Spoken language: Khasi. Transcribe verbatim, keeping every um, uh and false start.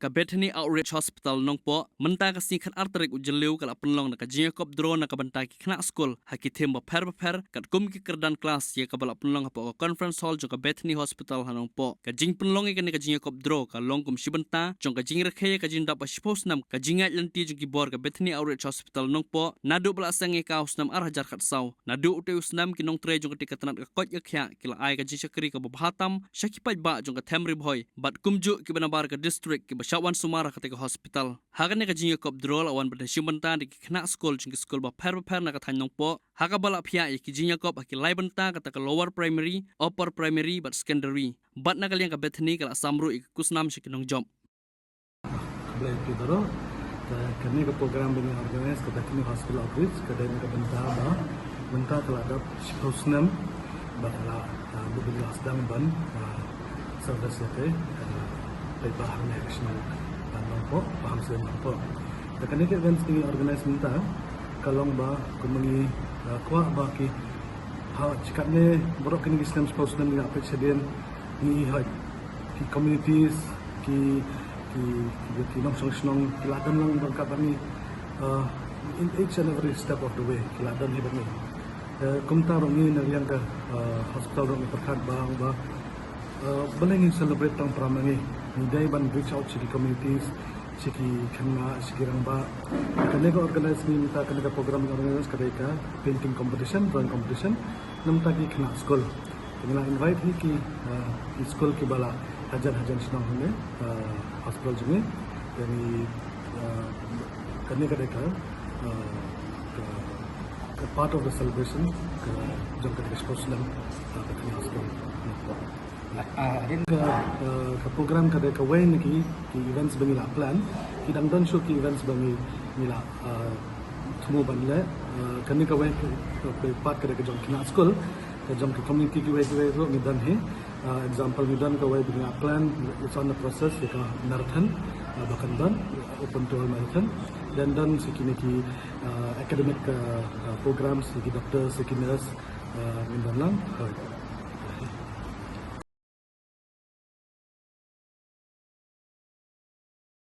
Ka Bethany Outreach Hospital Nongpoh, mynta ka sngi khatar tarik u Jylliew ka la pynlong da ka jingïakop draw na ka bynta ki khynnah skul ha ki theme bapher bapher, katkum ki kyrdan klas ïa kaba la pynlong hapoh ka conference hall jong ka Bethany Hospital ha Nongpoh. Ka jingpynlong ïa kane ka jingïakop draw ka long kum shi bynta jong ka jingrakhe ïa ka jingdap ba shiphew snem ka jingïaid lynti jong ki bor ka Bethany Outreach Hospital Nongpoh, naduh ba la seng ïa ka ha u snem ar hajar khatsaw. Naduh utei u snem ki nongtrei jong katei ka tnat ka koit ka khiah ki la ai ka jingshakri kaba bha tam sha ki paidbah jong ka Them Ri Bhoi bad kumjuh kiba nabar ka district kiba shah wan sumar ha katei ka hospital. Ha kane ka jingïakop draw la wan bad da shi bynta da ki khynnah skul jong ki skul bapher bapher na ka thaiñ Nongpoh, ha kaba la phiah ïa ki jingïakop ha ki lai bynta kata ka lower primary, upper primary bad secondary. Bad na ka liang ka Bethany ka la sam ruh ïa ki khusnam sha ki nongjop. Khublei phi baroh. Te kane ka program ba ngi organize ka Bethany Hospital Outreach ka dei na ka bynta ba mynta ka la dap shiphew snem ba ka la, ah, ba ngi la sdang ban, ah, service ïa ka, ah, paidbah hangne ha ka shnong, ah, Nongpoh, ba ha Mynsiem Nongpoh. Te kane ka event ba ngi organize mynta ka long ba kum ba ngi, ah, kwah ba ki ha, shikatne baroh kine ki snem, shiphew snem ngi la peit shadien, ngi hoi ki communities, ki, ki, ki, ki nongshong shnong ki la don lang ryngkat bad ngi, uh, in each and every step of the way ki la don hi bad ngi. Uh, kumta ruh ngi na liang ka, uh, hospital ruh ngi pyrkhat ba, ba, uh, balei ngin celebrate tang para ma ngi, ngi dei ban reach out sha ki communities, sha ki khynnah, sha ki rangbah. Kane ka organize ngi mynta, kane ka program ngi organize ka dei ka painting competition, drawing competition na bynta ki khynnah skul. Te ngi la invite hi ki, ah, ki skul kiba la hajan hajan shnong hangne, ah, hospital jong ngi. Te ngi, ah, kane ka dei ka, ah, ka, ka part of the celebration ka jong ka dei ka shiphew snem, ah, ka Bethany Hospital. Ah, hadien ka, ah, ka program ka dei kawei na ki, ki events ba ngi la plan. Ki dang don shuh ki events ba ngi, ngi la, ah, thmu ban leh. Ah, kane kawei ka, ka, ka part ka dei ka jong ki khynnah skul, ka jong ki community kiwei kiwei ruh ngi don hi. Ah, example ngi don kawei ba ngi la plan, it's on the process, ïa ka marathon, ah, ba kan don, open trail marathon. Then don sa kine ki, ah, academic, ah, ah, programs, ïa ki doctors, ïa ki nurse, ah, ngi don lang. Ah.